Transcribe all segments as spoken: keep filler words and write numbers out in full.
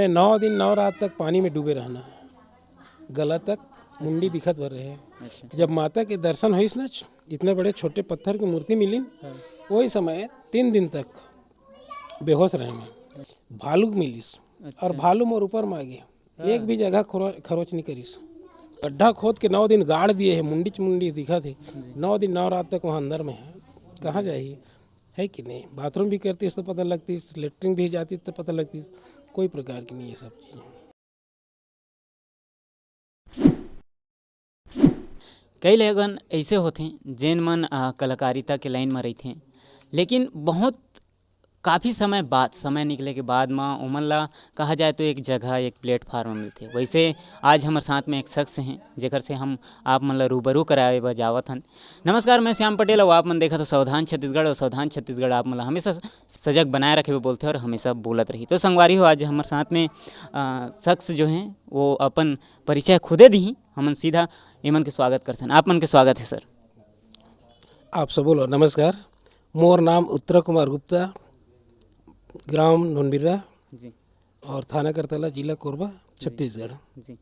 नौ दिन नौ रात तक पानी में डूबे रहना, गला तक मुंडी दिखत भर रहे। अच्छा। जब माता के दर्शन होइस ना, इतना बड़े छोटे पत्थर की मूर्ति मिलिन, हाँ। वही समय तीन दिन तक बेहोश रहे मैं। भालू मिलिस। अच्छा। और भालू मोर ऊपर में आ गया। हाँ। एक भी जगह खरो-, खरोच नहीं करिस। गड्ढा खोद के नौ दिन गाड़ दिए है, मुंडी च मुंडी दिखा थे। जी। नौ दिन नौ रात तक वहाँ अंदर में है, कहाँ जाही? है कि नहीं? बाथरूम भी करतीस तो पता लगतीस, लेटरिन भी जातीस तो पता लगतीस, कोई प्रकार की नहीं ये सब चीज़ें। कई लोगन ऐसे होथे, जेन मन, आ, कलाकारिता के लाइन म रहिथे, लेकिन बहुत काफ़ी समय बाद, समय निकले के बाद म ओमन ला, कहा जाए तो, एक जगह, एक प्लेटफॉर्म मिलथे। वैसे आज हमर साथ में एक शख्स हैं, जेकर से हम आप मन ला रूबरू करावे बर जावत हन। नमस्कार, मैं श्याम पटेल, अउ आप मन देखत हो सावधान छत्तीसगढ़। अउ सावधान छत्तीसगढ़ आप मन ला हमेशा सजग बनाए रखे बर बोलथे और हमेशा बोलत रही। तो संगवारी हो, आज हमर साथ में, आ, शख्स जो हैं, वो अपन परिचय खुदे दिही। हमन सीधा एमन के स्वागत करथन। आप मन के स्वागत है सर। आप सबो ला नमस्कार। मोर नाम उत्तरा कुमार गुप्ता, ग्राम नोनबिर्रा जी। और थाना करतला, जिला कोरबा, जी। छत्तीसगढ़। जी।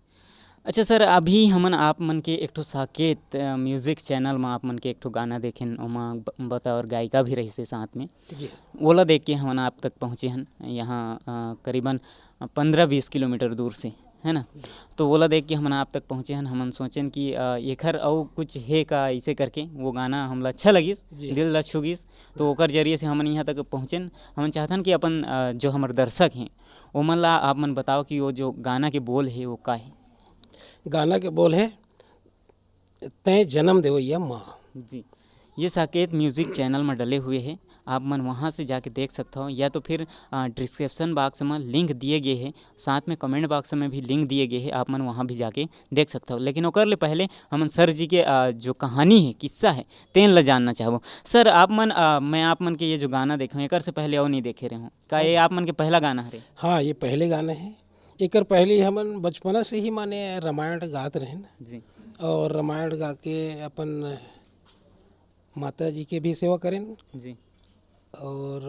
अच्छा सर, अभी हमन आप मन के एक ठो साकेत, अ, म्यूजिक चैनल म आप मन के एक ठो गाना देखेन, ओमा ब-, बतौर गायिका भी रहिसे साथ में। जी। ओला देख के हमन आप तक पहुँचे हन। यहाँ, अ, करीबन पन्द्रह बीस किलोमीटर दूर से, है ना? तो ओला देख के हमन आप तक पहुँचे हन। हमन सोचेन कि, अ, एखर अउ कुछ हे का, ऐसे करके वो गाना हमला अच्छा लगिस, जी। दिल ला छू गिस। तो ओकर जरिए से हमन यहाँ तक पहुँचेन। हमन चाहथन कि अपन, अ, जो हमर दर्शक हैं, ओमन ला आप मन बताओ कि वो जो गाना के बोल हे, वो का हे? गाना के बोल हे, "तैं जन्म देवैया माँ।" जी, ये साकेत म्यूजिक चैनल में डले हुए हे, आप मन वहाँ से जाके देख सकत हो, या तो फिर, अ, डिस्क्रिप्शन बॉक्स में लिंक दिए गए हे, साथ में कमेंट बॉक्स में भी लिंक दिए गए हे, आप मन वहाँ भी जाके देख सकत हो। लेकिन ओकर ले पहले हमन सर जी के, अ, जो कहानी हे, किस्सा हे, तेन ला जानना चाहबो। सर, आप मन, अ, मैं आप मन के ये जो गाना देखे हूँ, एकर से पहले अउ नहीं देखे रहे हूँ। का ये आप मन के पहला गाना हरे? हाँ, ये पहले गाना हे। एकर पहले हमन बचपना से ही माने रामायण गात रहेन। जी। और रामायण गा के अपन माता जी के भी सेवा करेन। जी। और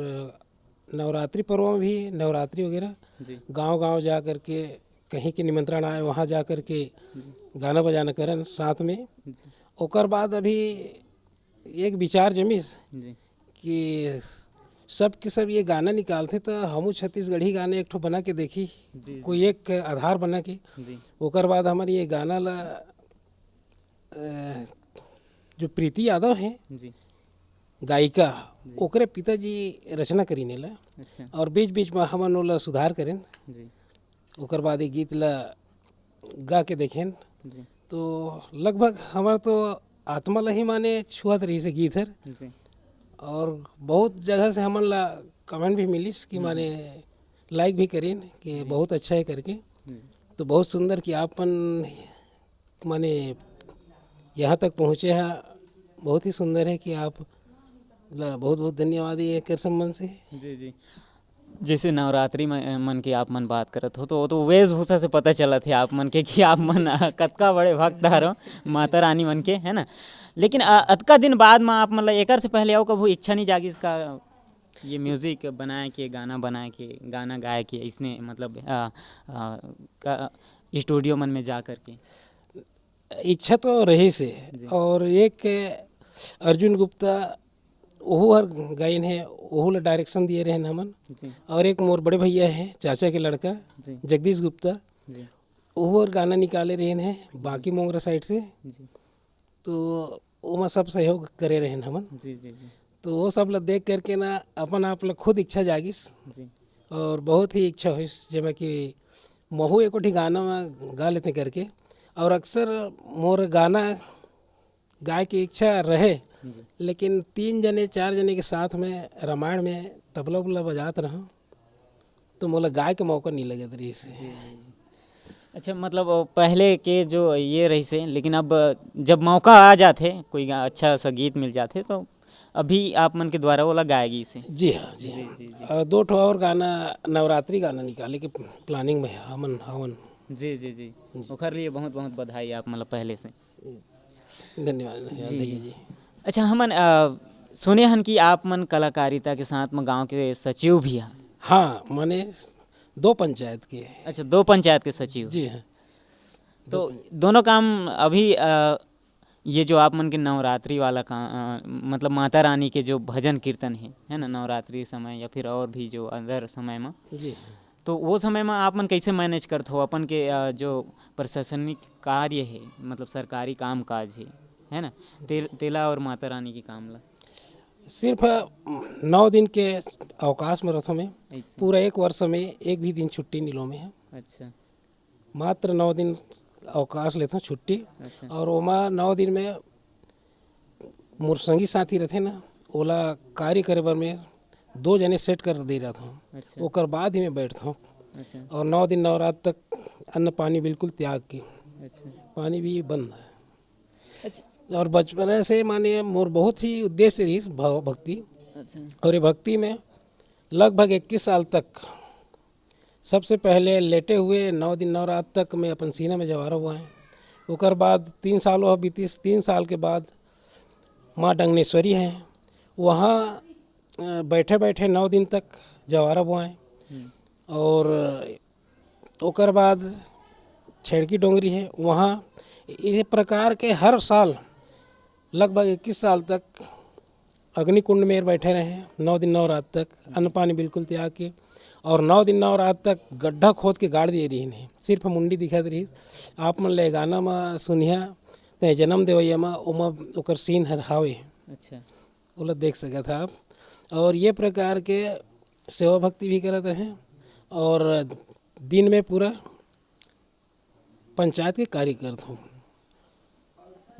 नवरात्रि पर्व में भी, नवरात्रि वगैरह जी। गांव-गांव जा करके, कहीं के निमंत्रण आए, वहाँ जा करके जी। गाना बजाना करन साथ में। जी। ओकर बाद अभी एक विचार जमिस जी। कि सब के सब ये गाना निकालथे, त हमू छत्तीसगढ़ी गाना एक ठो बना के देखी, जी, जी। कोई एक आधार बना के। जी। ओकर बाद हमर ये गाना ला, अ, जो प्रीति यादव हे, जी। गायिका, जी। ओकरे पिताजी रचना करीन एला। अच्छा। और बीच-बीच में हमन ओला सुधार करेन। जी। ओकर बाद ये गीत ला गा के देखेन, जी। तो लगभग हमर तो आत्मा ला ही माने छुअत रहिस हे गीत हर। जी। और बहुत जगह से हमन ला कमेंट भी मिलिस कि हम्म। माने लाइक भी करेन कि जी। बहुत अच्छा है करके। जी। तो बहुत सुंदर कि आप मन माने यहाँ तक पहुँचे हा, बहुत ही सुंदर है कि आप ला बहुत बहुत धन्यवाद ये कर मन से। जी, जी। जैसे नवरात्रि म-, मन के आप मन बात करत हो, तो वो तो वेशभूषा से पता चलत हे आप मन के कि आप मन कतका बड़े भक्त हरो माता रानी मन के, है ना? लेकिन, अ, अतका दिन बाद म आप मन ला एकर से पहले अउ कभू इच्छा नहीं जागिस का, ये म्यूजिक बनाए के, गाना बनाए के, गाना गाए के, इसने मतलब, अ, अ, का, स्टूडियो मन में जा करके? इच्छा तो रहिस हे। जी। और एक अर्जुन गुप्ता, ओहू हर गाइन हे, ओहू ला डायरेक्शन दिए रहेन हमन। जी। और एक मोर बड़े भैया हे, चाचा के लड़का, जी। जगदीश गुप्ता, जी। ओहू हर गाना निकाले रहेन हे, बाकी मोंगरा साइड से। जी। तो ओमा सब सहयोग करे रहेन हमन। जी, जी, जी। तो वो सब ला देख करके ना अपन आप ला खुद इच्छा जागिस। जी। और बहुत ही इच्छा होइस, जेमा कि महू एको ठी गाना म गा लेते करके। और अक्सर मोर गाना गाए के इच्छा रहे, जी। लेकिन तीन जने, चार जने के साथ में रामायण में तबला उबला बजात रहूं, तो मोला गाए के मौका नहीं लगत रहिस हे। जी, जी, जी। अच्छा, मतलब, वो पहले के जो ये रहिस हे, लेकिन अब जब मौका आ जाथे, कोई गा-, अच्छा सा गीत मिल जाथे, तो अभी आप मन के द्वारा ओला गाए गइस हे। जी हाँ, जी जी, हाँ। जी, जी। और दो ठो और गाना, नवरात्रि गाना निकाले के प्लानिंग में हे, हमन हवन। जी, जी, जी। जी। ओखर लिए बहुत, बहुत बधाई आप, मतलब, पहले से। धन्यवाद, धन्यवाद जी, भैया जी। जी। अच्छा, हमन, अ, सुने हन कि आप मन कलाकारिता के साथ में गांव के सचिव भी हन। हाँ, माने दो पंचायत के। अच्छा, दो पंचायत के सचिव। जी हाँ। तो दो पंच- दोनों काम अभी, अ, ये जो आप मन के नवरात्रि वाला का, अ, मतलब माता रानी के जो भजन कीर्तन हे, है ना, नवरात्रि समय या फिर और भी जो other समय में, जी हाँ। तो वो समय में आप मन कैसे manage करत हो अपन के, अ, जो प्रशासनिक कार्य हे, मतलब सरकारी काम काज हे, है ना, ते-, तेला और माता रानी के काम ला? सिर्फ नौ दिन के अवकाश में रहथों मैं। ऐसे। पूरा एक वर्ष में एक भी दिन छुट्टी नहीं लो मैं। अच्छा। मात्र नौ दिन अवकाश लेथों छुट्टी। अच्छा। और ओमा नौ दिन में मोर संगी साथी रथे ना, ओला कार्य करे बर मैं दो जने set कर दे रहथों। अच्छा। ओकर बाद ही मैं बैठथों। अच्छा। और नौ दिन नौ रात तक अन्न पानी बिल्कुल त्याग के, अच्छा। पानी भी बंद है। अच्छा। और बचपन से माने मोर बहुत ही उद्देश्य रहिस भव-, भक्ति। अच्छा। और ये भक्ति में लगभग इक्कीस साल तक सबसे पहले लेटे हुए नौ दिन नौ रात तक मैं अपन सीना में जवारा बोआएँ। ओकर बाद तीन साल वह बीतीस, तीन साल के बाद माँ डंगनेश्वरी हैं, वहाँ, अ, बैठे-बैठे नौ दिन तक जवारा बोआएँ। हम्म। और ओकर बाद छेड़की डोंगरी है, वहाँ इस प्रकार के हर साल लगभग इक्कीस साल तक अग्निकुंड में बैठे रहे हैं, नौ दिन नौ रात तक अन्न पानी बिल्कुल त्याग के। और नौ दिन नौ रात तक गड्ढा खोद के गाड़ दिए रहिन हे, सिर्फ मुंडी दिखत रहिस। आप मन ले गाना म सुनिया, ते जन्म देवैया म ओमा ओकर scene हर हावे। अच्छा। ओला देख सकत ह आप। और ये प्रकार के सेवा भक्ति भी करत रहे और दिन में पूरा पंचायत के कार्य करत हूँ।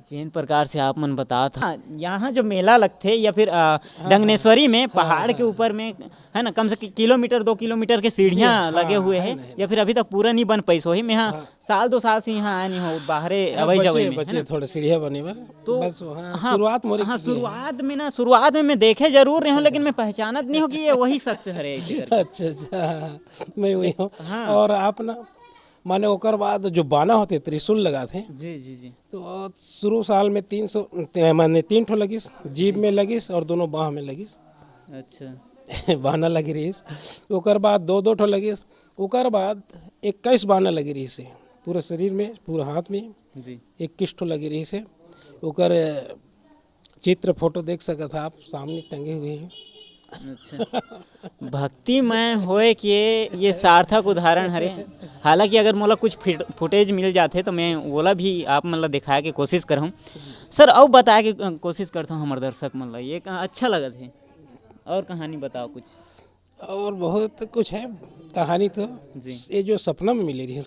जेन प्रकार से आप मन बतात ह, हाँ, यहाँ जो मेला लगथे या फिर, अ, हाँ, डंगनेश्वरी में, हाँ, पहाड़ के ऊपर में, है ना, कम से कि-, किलोमीटर, दो किलोमीटर के सीढ़ियाँ जी, हाँ, लगे हुए है हैं, ना, है या ना। फिर अभी तक पूरा नहीं बन पाइस होही। मैं हाँ, हाँ। साल दो साल से यहाँ आया नहीं हूँ, बाहरे हाँ, अवई बचे, जवई में, है बचे ना? थोड़े सीढ़ियाँ बने बर, तो बस वहाँ हाँ, शुरुआत मोरे हाँ, की है। शुरुआत में ना, शुरुआत में मैं देखे जरूर रहे हूँ, लेकिन मैं पहचानत नहीं हूँ कि ये वही शख्स हरे ऐसे करके। अच्छा, अच्छा, हाँ, हाँ, मैं वही हूँ। हाँ। और आप ना, माने ओकर बाद जो बाना होथे, त्रिशूल लगाथे, जी, जी, जी। तो शुरू साल में तीन सौ, ते-, माने तीन ठो लगिस, जीभ में लगिस और दोनों बाह में लगिस। अच्छा। बाना लगी रहिस। ओकर बाद दो दो ठो लगिस। ओकर बाद इक्कीस बाना लगी रहिस हे। पूरा शरीर में, पूरा हाथ में जी। इक्कीस ठो लगी रहिस हे। ओकर चित्र फोटो देख सकत ह आप, सामने टंगे हुए हैं। अच्छा। भक्तिमय होए के ये सार्थक उदाहरण हरे। हालांकि अगर मोला कुछ फिट-, footage मिल जाथे, तो मैं वोला भी आप मन ला दिखाए के कोशिश करहूँ। सर, अउ बताए के, अ, कोशिश करता हूँ हमर दर्शक मन ला, ये कहाँ अच्छा लगत हे। और कहानी बताओ कुछ। और बहुत कुछ है कहानी तो। जी। ये जो सपना में मिले रही,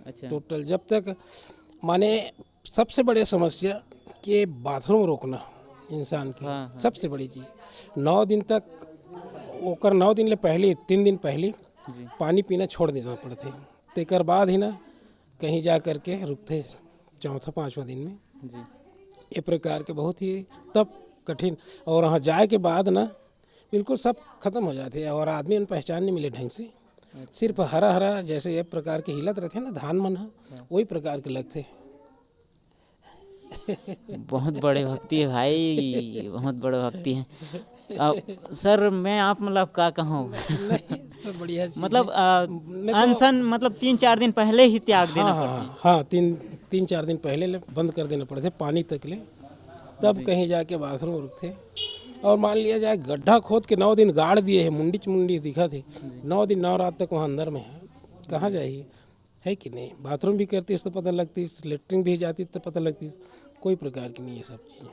अच्छा। Total जब तक, माने, सबसे बड़े समस्या कि बाथरूम रोकना इंसान की, हाँ, हाँ। सबसे बड़ी चीज़। नौ दिन तक, ओकर नौ दिन ले पहले, तीन दिन पहले जी। पानी पीना छोड़ देना पड़थे। तेकर बाद ही ना कहीं जा करके रुकथे चौथा, पाँचवा दिन में। जी। ये प्रकार के बहुत ही तब कठिन, और वहाँ जाए के बाद ना बिल्कुल सब खत्म हो जाथे और आदमी मन पहचान नहीं मिले ढंग से। अच्छा। सिर्फ हरा हरा जैसे ये प्रकार के हिलत रहथे ना धान मन ह, हाँ। वही प्रकार के लगथे। बहुत बड़े भक्ति है भाई, बहुत बड़े भक्ति है। अब सर, मैं आप मतलब का कहूँ? नहीं, सब बढ़िया चीज़ मतलब, है। अ, मैं तो अनशन मतलब तीन चार दिन पहले ही त्याग देना हाँ, पड़ता है। हाँ, हाँ, तीन, तीन चार दिन पहले ले बंद कर देना पड़थे, पानी तक ले, तब जी। कहीं जाके बाथरूम रुकथे। और मान लिया जाए, गड्ढा खोद के नौ दिन गाड़ दिए हैं, मुंडी च मुंडी दिखत हे, जी। नौ दिन नौ रात तक वहाँ अंदर में है, कहाँ जाही? है कि नहीं? बाथरूम भी करतीस तो पता लगतीस, लेटरिन भी जातीस तो पता लगतीस, कोई प्रकार की नहीं ये सब चीज़ें।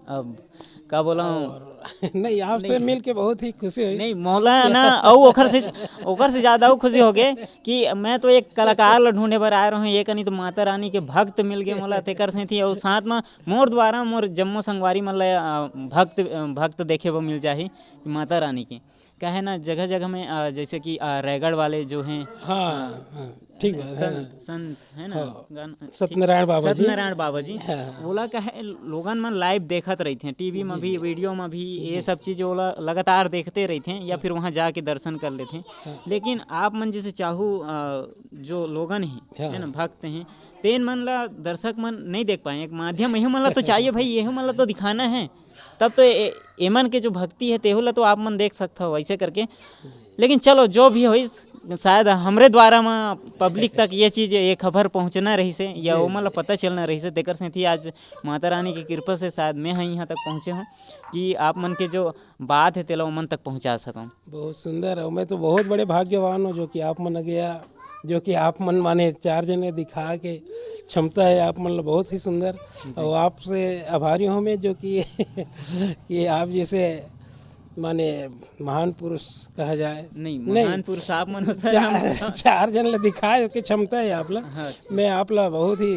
अब का बोला हूँ? और नहीं, आपसे नहीं। मिल के बहुत ही खुशी हुई। नहीं, मोला ना, अउ ओकर से, ओकर से ज्यादा अउ खुशी होगे कि मैं तो एक कलाकार ला ढूंढे बर आए रहूँ, ये कनी तो माता रानी के भक्त मिल गए मोला, तेकर सेती अउ साथ में मोर द्वारा मोर जम्मो संगवारी मन ला, अ, भक्त, अ, भक्त देखे बर मिल जाही माता रानी के। काहे ना, जगह-जगह में, अ, जैसे कि, अ, रायगढ़ वाले जो हैं, हाँ, अ, हाँ, ठीक बात है। संत, संत है ना, हाँ, गान-, ठीक, सत्यनारायण बाबा जी। सत्यनारायण बाबा जी, हाँ। ओला काहे लोगन मन live देखत रहिथे, टीवी में जी, भी, जी। वीडियो में भी, ये जी। सब चीज ओला लगातार देखते रहिथे या हाँ। फिर वहाँ जाके दर्शन कर लेथे। हाँ। लेकिन आप मन जैसे चाहू, अ, जो लोगन हैं, हाँ। है ना, भक्त हैं, तेन मन ला दर्शक मन नहीं देख पाए। एक माध्यम यही मन ला तो चाहिए भाई, यही मन ला तो दिखाना है। तब तो ए-, एमन के जो भक्ति हे, तेहू ला तो आप मन देख सकथव, वैसे करके। लेकिन चलो, जो भी होइस, शायद हमरे द्वारा म पब्लिक तक ये चीज, ये खबर पहुंचना रहिस हे, या जी, ओमन ला जी। पता चलना रहिस हे, तेकर सेंथी आज माता रानी की कृपा से शायद मैं ह इहाँ तक पहुंचे हूँ कि आप मन के जो बात हे, तेला ओमन तक पहुंचा सकूं। बहुत सुंदर, और मैं तो बहुत बड़े भाग्यवान हूँ जो कि आप मन गया, जो कि आप मन माने चार जने दिखा के क्षमता है आप मन ला, बहुत ही सुंदर। जी। और आपसे आभारी हूँ मैं जो कि, कि आप जैसे माने महान पुरुष कहा जाए। नहीं, नहीं। महान पुरुष आप मन हो सर, चार, हम चार जन ला दिखाए के क्षमता है आप ला। हाँ, अच्छा। मैं आप ला बहुत ही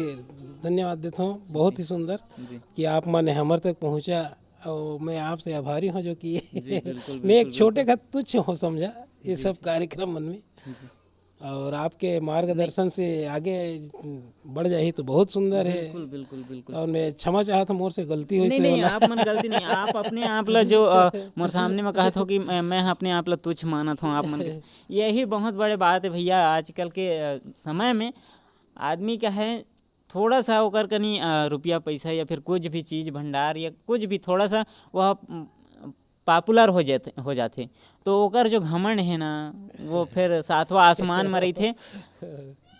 धन्यवाद देता हूँ, बहुत जी। ही सुंदर जी। कि आप माने हमर तक पहुँचा, और मैं आपसे आभारी हूँ जो कि जी, बिल्कुल, मैं एक बिल्कुल, छोटे बिल्कुल। का तुच्छ हूँ समझा ये जी, सब जी। कार्यक्रम मन में। जी। और आपके मार्गदर्शन से आगे बढ़ जाही तो बहुत सुंदर है। बिल्कुल, बिल्कुल, बिल्कुल। और मैं क्षमा चाहत हूँ, मोर से गलती होइस नहीं, हे नहीं, ओला। आप मन गलती नहीं, आप अपने आप ला जो, अ, मोर सामने में कहत हो कि मैं, मैं अपने आप ला तुच्छ मानत हूँ आप मन के। यही बहुत बड़े बात है भैया, आजकल के, अ, समय में आदमी का है, थोड़ा सा ओकर कनी, अ, रुपया पैसा या फिर कुछ भी चीज भंडार या कुछ भी थोड़ा सा वह, उम, पॉपुलर हो जाथे, हो जाथे, तो ओकर जो घमंड है ना, वो फिर सातवां आसमान में रहिथे।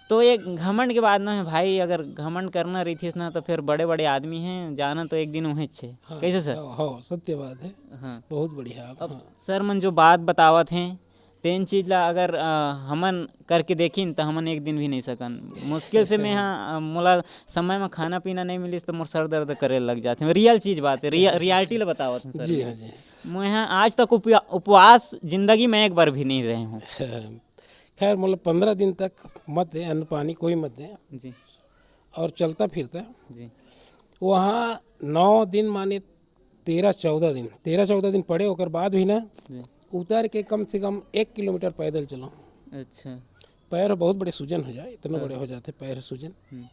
तो ये घमंड के बात ना है भाई, अगर घमंड करना रहिथिस ना, तो फिर बड़े-बड़े आदमी हैं, जाना तो एक दिन उहेंच हे। हाँ, कैसे सर? हाँ, हाँ, सत्य बात है। हाँ। बहुत बढ़िया आप, अब हाँ। सर मन जो बात बतावत हैं, तेन चीज ला अगर, अ, हमन करके देखिन, त हमन एक दिन भी नहीं सकन। मुश्किल से मैं हा, अ, मोला समय में खाना पीना नहीं मिलिस, त मोर सर दर्द करे लग जाथे। रियल चीज बात है, रिया-, रियलिटी ला बतावत हूँ सर जी, मैं। हाँ जी। मैं हा आज तक उपया-, उपवास जिंदगी में एक बार भी नहीं रहे हूँ। खैर, मतलब, पन्द्रह दिन तक मत दे, अन्न पानी कोई मत दे। जी। और चलता फिरता। जी। वहाँ नौ दिन माने तेरह चौदह दिन, तेरह चौदह दिन पड़े, ओकर बाद भी ना जी। उतर के कम से कम एक किलोमीटर पैदल चलो। अच्छा। पैर बहुत बड़े सूजन हो जाए, इतना हाँ। बड़े हो जाते पैर सूजन। हम्म।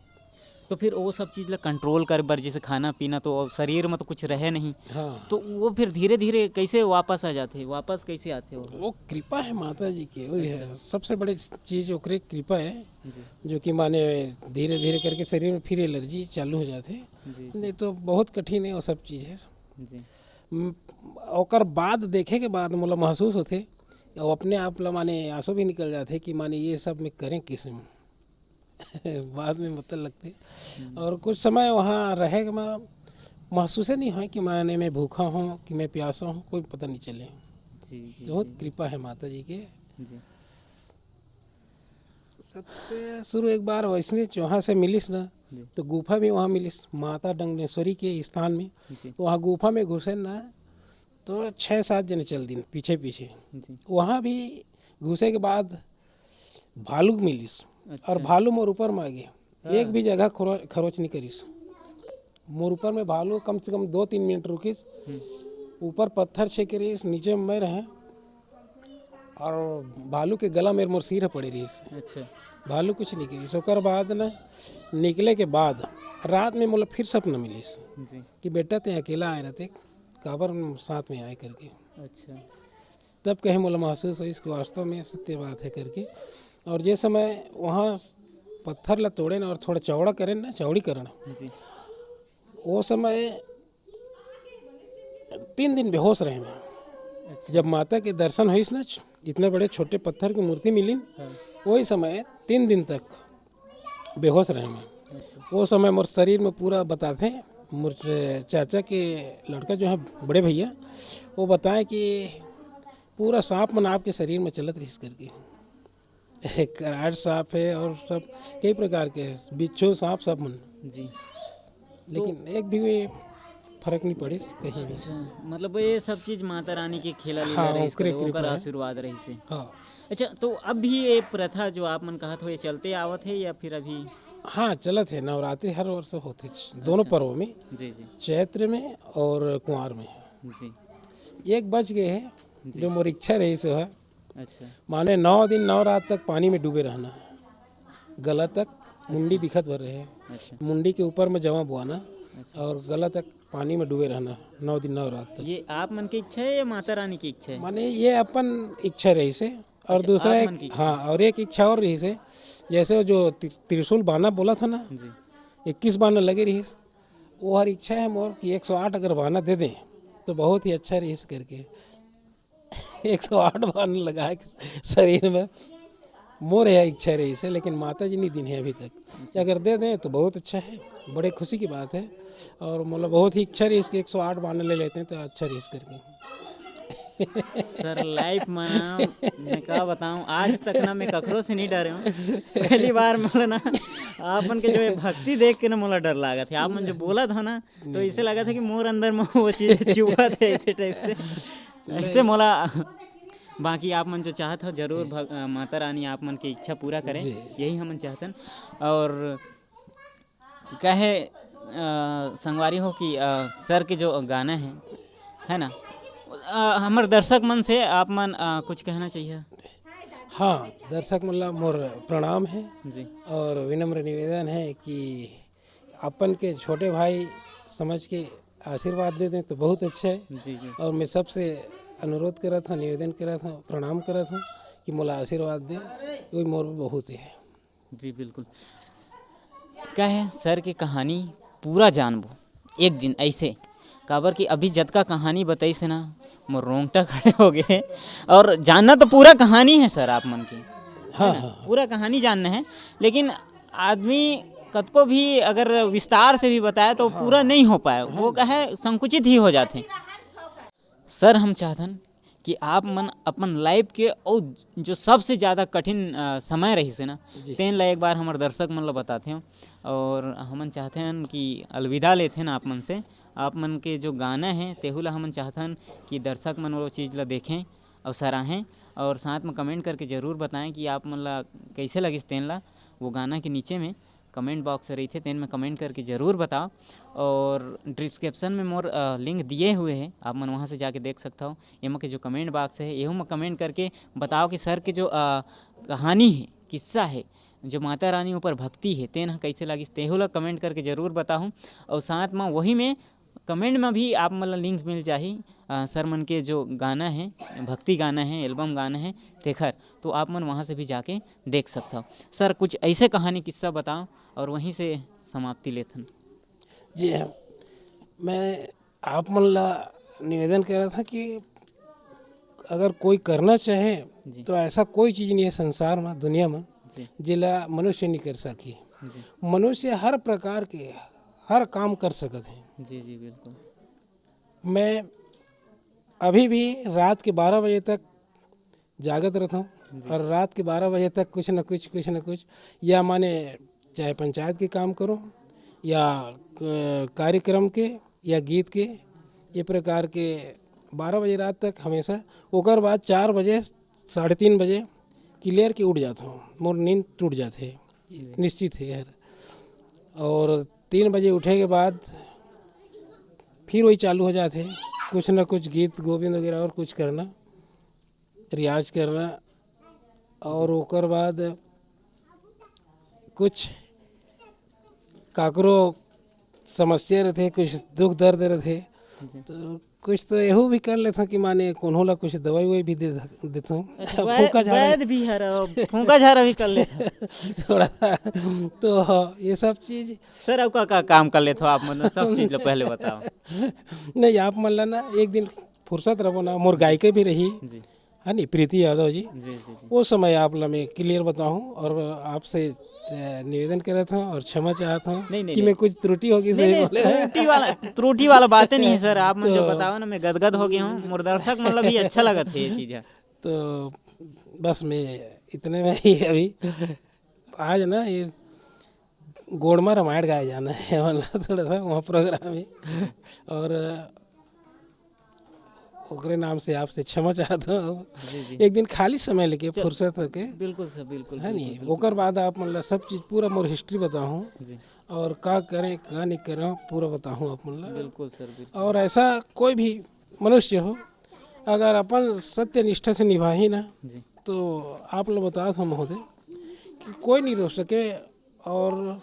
तो फिर वो सब चीज ला कंट्रोल करे बर, जैसे खाना पीना, तो अब शरीर में तो कुछ रहे नहीं। हाँ। तो वो फिर धीरे-धीरे कैसे वापस आ जाथे, वापस कैसे आथे वो? वो कृपा है माता जी की, वही है। अच्छा। सबसे बड़े चीज ओकरे कृपा है, जी। जो कि माने धीरे-धीरे करके शरीर में फिर एलर्जी चालू हो जाथे। जी, जी। नहीं तो बहुत कठिन है वो सब चीज है। जी। म-, ओकर बाद देखे के बाद मोला महसूस होथे, और अपने आप ला माने आंसू भी निकल जाथे कि माने ये सब मैं करें किस में। बाद में मतलब लगथे। हम्म। और कुछ समय वहाँ रहे के म-, महसूस ही नहीं होय कि माने मैं भूखा हूँ कि मैं प्यासा हूँ, कोई पता नहीं चले। जी, जी, बहुत जी, जी। कृपा है माता जी के। जी। सबसे शुरू एक बार वैष्णो चौहा से मिलिस ना, जी। तो गुफा भी वहाँ मिलिस, माता डंगनेश्वरी के स्थान में। जी। तो वहाँ गुफा में घुसे ना, तो छः सात जने चल दिन पीछे पीछे। जी। वहाँ भी घुसे के बाद भालू मिलिस, अच्छा। और भालू मोर ऊपर में आ गया, हाँ। एक भी जगह खरो-, खरोच नहीं करिस। मोर ऊपर में भालू कम से कम दो तीन मिनट रुकिस, हम्म। ऊपर पत्थर छेके रहिस, नीचे में मैं रहे, और भालू के गला में मोर सिर पड़े रहिस। अच्छा। भालू कुछ नहीं करिस। ओकर बाद ना, निकले के बाद रात में मोला फिर सपना मिलिस जी। कि बेटा, ते अकेला आए रहते, काबर साथ में आए करके। अच्छा। तब कहीं मोला महसूस होइस कि वास्तव में सत्य बात है करके। और जे समय वहाँ पत्थर ला तोड़े ना और थोड़ा चौड़ा करें ना, चौड़ी करना, जी। वो समय तीन दिन बेहोश रहे मैं। अच्छा। जब माता के दर्शन होइस ना, इतने बड़े छोटे पत्थर की मूर्ति मिली, हाँ। वही समय तीन दिन तक बेहोश रहे मैं। अच्छा। वो समय मोर शरीर में पूरा बताथे, मोर च-, चाचा के लड़का जो है, बड़े भैया, वो बताए कि पूरा सांप मन आपके शरीर में चलत रहिस करके। कराट सांप है और सब कई प्रकार के बिच्छू सांप सब मन। जी। लेकिन तो एक भी फर्क नहीं पड़िस कहीं भी। अच्छा, मतलब ये सब चीज माता रानी के खेला लीला हाँ, रहिस ओकरे करे, ओकर कृपा है। आशीर्वाद रहिस हे। हाँ। अच्छा, तो अब भी ये प्रथा जो आप मन कहत हो, ये चलते आवत है या फिर अभी? हाँ, चलत है। नवरात्रि हर वर्ष होथे, दोनों अच्छा। पर्व में, जी, जी। चैत्र में और कुंवार में। जी। एक बच गए है, जी। जो मोर इच्छा रहिस हे। अच्छा। माने नौ दिन नौ रात तक पानी में डूबे रहना, गला तक, मुंडी अच्छा। दिखत भर रहे, अच्छा। मुंडी के ऊपर में जवा बोआना अच्छा। और गला तक पानी में डूबे रहना नौ दिन नौ रात तक। ये आप मन की इच्छा है या माता रानी की इच्छा है? माने ये अपन इच्छा रहिस हे। और अच्छा, दूसरा आप एक, मन की इच्छा। हाँ, और एक इच्छा और रहिस हे, जैसे वो जो त्रि-, त्रिशूल बाना बोला था ना, जी। इक्कीस बाना लगे रहिस, वो हर इच्छा है मोर कि एक सौ आठ अगर बाना दे दें, तो बहुत ही अच्छा रहिस करके। एक सौ आठ बांध लगा के शरीर में। मोर यह इच्छा रहिस हे, लेकिन माता जी नहीं दिन है अभी तक। अगर दे दें तो बहुत अच्छा है, बड़े खुशी की बात है। और मतलब बहुत ही इच्छा रहिस कि एक सौ आठ बांध ले लेते हैं तो अच्छा रहिस करके। सर, लाइफ में ना, मैं का बताऊं, आज तक ना मैं ककरो से नहीं डरे हूँ। पहली बार मोला ना, आपन के जो ये भक्ति देख के ना मोला डर लागत हे। आप मन जो बोलत हो ना, तो इसे लगत हे कि मोर अंदर में वो चीज चुभत हे ऐसे टाइप से। ऐसे मोला, बाकी आप मन जो चाहत हो जरूर भग-, अ, माता रानी आप मन के इच्छा पूरा करें, जी। यही हमन चाहतन। और कहे, अ, संगवारी हो कि, अ, सर के जो गाना है, है ना, अ, हमर दर्शक मन से आप मन, अ, कुछ कहना चाहिए? हाँ, दर्शक मन ला मोर प्रणाम है जी। और विनम्र निवेदन है कि अपन के छोटे भाई समझ के आशीर्वाद दे दें तो बहुत अच्छा है। जी, जी। और मैं सबसे अनुरोध करत हूँ, निवेदन करत हूँ, प्रणाम करत हूँ कि मोला आशीर्वाद दें, वही मोर बहुत ही है। जी, बिल्कुल। कहे सर के कहानी पूरा जानबो एक दिन ऐसे, काबर कि अभी जतका कहानी बताइस हे ना, मोर रोंगटा खड़े हो गए। और जानना तो पूरा कहानी है सर आप मन की, हाँ, है ना? हाँ, हाँ। पूरा कहानी जानना है, लेकिन आदमी कतको भी अगर विस्तार से भी बताए तो पूरा नहीं हो पाए, वो कहे संकुचित ही हो जाथे। सर, हम चाहथन कि आप मन अपन लाइफ के अउ जो सबसे ज़्यादा कठिन, अ, समय रहिस हे ना, जी। तेन ला एक बार हमर दर्शक मन ला बताते हो और हमन चाहते हन कि अलविदा लेते हैं आप मन से। आप मन के जो गाना है तेहू ला हमन चाहथन कि दर्शक मन वो चीज़ ला देखें और सराहें और साथ में कमेंट करके ज़रूर बताएं कि आप मन ला कैसे लगिस तेन ला। वो गाना के नीचे में कमेंट बॉक्स रहिथे, तेन में कमेंट करके ज़रूर बताओ। और डिस्क्रिप्शन में मोर, अ, लिंक दिए हुए हैं, आप मन वहाँ से जाके देख सकता हो। एमा के जो कमेंट बॉक्स है, एहू में कमेंट करके बताओ कि सर के जो, अ, कहानी है, किस्सा है, जो माता रानी ऊपर भक्ति है, तेन ह कैसे लागिस, तेहू ला कमेंट करके ज़रूर बताहूँ। और साथ में वही में कमेंट में भी आप मन ला लिंक मिल जाही, अ, सर मन के जो गाना है, भक्ति गाना है, एल्बम गाना है, तेखर, तो आप मन वहाँ से भी जाके देख सकथव। सर, कुछ ऐसे कहानी किस्सा बताओ और वहीं से समाप्ति लेथन। जी हाँ, मैं आप मन ला निवेदन करत हूँ कि अगर कोई करना चाहे जी। तो ऐसा कोई चीज़ नहीं है संसार में, दुनिया में, जी। जेला मनुष्य नहीं कर सकी। जी। मनुष्य हर प्रकार के हर काम कर सकत है। जी, जी, बिल्कुल। मैं अभी भी रात के बारह बजे तक जागत रहता हूँ जी। और रात के बारह बजे तक कुछ न कुछ, कुछ न कुछ, या माने चाहे पंचायत के काम करूँ या, अ, कार्यक्रम के या गीत के, ये प्रकार के बारह बजे रात तक हमेशा। ओकर बाद चार बजे, साढ़े तीन बजे क्लियर के उठ जाता हूँ, मोर नींद टूट जाते है, जी। निश्चित है यार। और तीन बजे उठे के बाद फिर वही चालू हो जाते, कुछ ना कुछ गीत गोविंद वगैरह और कुछ करना, रियाज करना, और ओकर बाद कुछ काकरो समस्या रहते, कुछ दुख दर्द रहते, जी। तो कुछ तो एहू भी कर लेथों कि माने कोनो ला कुछ दवाई ववाई भी दे देथों। अच्छा, वै-, फूंका झाड़ा। वैद भी हर, फूंका झाड़ा भी कर लेथों। थोड़ा सा। तो ये सब चीज। सर, अउ का, का काम कर लेथो आप मन? सब चीज ला पहले बताओ। नहीं, आप मन ला ना एक दिन फुर्सत रहो ना, मोर गायिका भी रही, जी। है नी, प्रीति यादव जी। जी, जी, जी। वो समय आप ला मैं क्लियर बताऊँ और आपसे, अ, निवेदन करत हूँ और क्षमा चाहत हूँ नहीं, नहीं, कि नहीं। मैं कुछ त्रुटि होगी नहीं, सही नहीं, बोले। त्रुटि वाला, त्रुटि वाला बातें नहीं है सर, आप मन जो तो बताओ ना, मैं गदगद हो गया हूँ, मोर दर्शक मन ला भी अच्छा लगत है ये चीज है। तो बस मैं इतने में ही अभी आज ना ये गोड़मा रामायण गाए जाना है वाला थोड़ा सा वहाँ प्रोग्राम है। और ओकरे नाम से आपसे क्षमा चाहता हूँ। जी, जी। एक दिन खाली समय लेके, चल, फुर्सत होके, बिल्कुल सर, बिल्कुल, है बिल्कुल, नी? बिल्कुल। ओकर बाद आप मन ला सब चीज पूरा मोर हिस्ट्री बताहूँ जी। और का करें, का नहीं करें, पूरा बताहूँ आप मन ला। बिल्कुल सर, बिल्कुल। और ऐसा कोई भी मनुष्य हो, अगर अपन सत्य निष्ठा से निभाही ना, जी। तो आप लोग बता सो महोदय कि कोई नहीं रोक सके और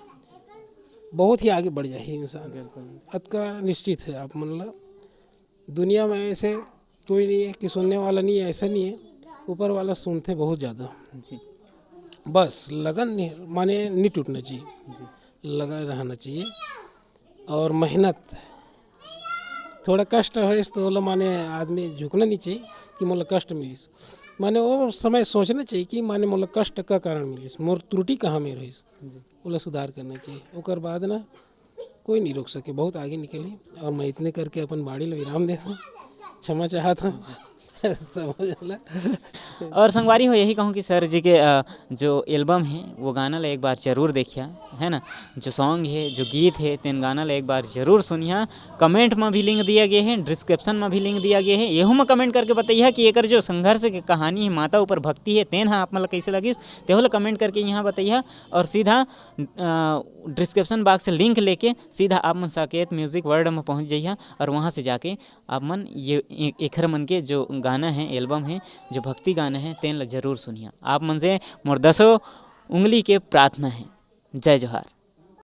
बहुत ही आगे बढ़ जाही इंसान। बिल्कुल। अतका निश्चित है आप मन ला। दुनिया में ऐसे कोई नहीं है कि सुनने वाला नहीं है, ऐसा नहीं है। ऊपर वाला सुनते बहुत ज़्यादा। जी। बस लगन नहीं, माने नहीं टूटना चाहिए, जी। लगा रहना चाहिए। और मेहनत, थोड़ा कष्ट होइस तो ओला माने आदमी झुकना नहीं चाहिए कि मोला कष्ट मिलिस। माने वो समय सोचना चाहिए कि माने मोला कष्ट का कारण मिलिस, मोर त्रुटि कहाँ में रहिस, ओला सुधार करना चाहिए। ओकर बाद ना कोई नहीं रोक सके, बहुत आगे निकली। और मैं इतने करके अपन बाड़ी ला विराम देता हूँ, क्षमा चाहता हूँ। समझ ला। और संगवारी हो, यही कहूँ कि सर जी के, अ, जो एल्बम है, वो गाना ला एक बार जरूर देखिया, है ना। जो सॉन्ग है, जो गीत है, तेन गाना ला एक बार जरूर सुनिया। कमेंट में भी लिंक दिया गया है, डिस्क्रिप्शन में भी लिंक दिया गया है। यहू में कमेंट करके बताइया कि एकर जो संघर्ष के कहानी है, माता ऊपर भक्ति है, तेन हा आप मन ला कैसे लगिस, तेहू ला कमेंट करके यहाँ बताइया। और सीधा, अ, डिस्क्रिप्शन बॉक्स से लिंक लेके सीधा आप मन साकेत म्यूजिक वर्ल्ड में पहुँच जाइया और वहाँ से जाके आप मन ये ए-, एखर मन के जो गाना है, एल्बम है, जो भक्ति गाना है, तेन ला जरूर सुनिया। आप मन से मोर दसों उंगली के प्रार्थना है। जय जोहार।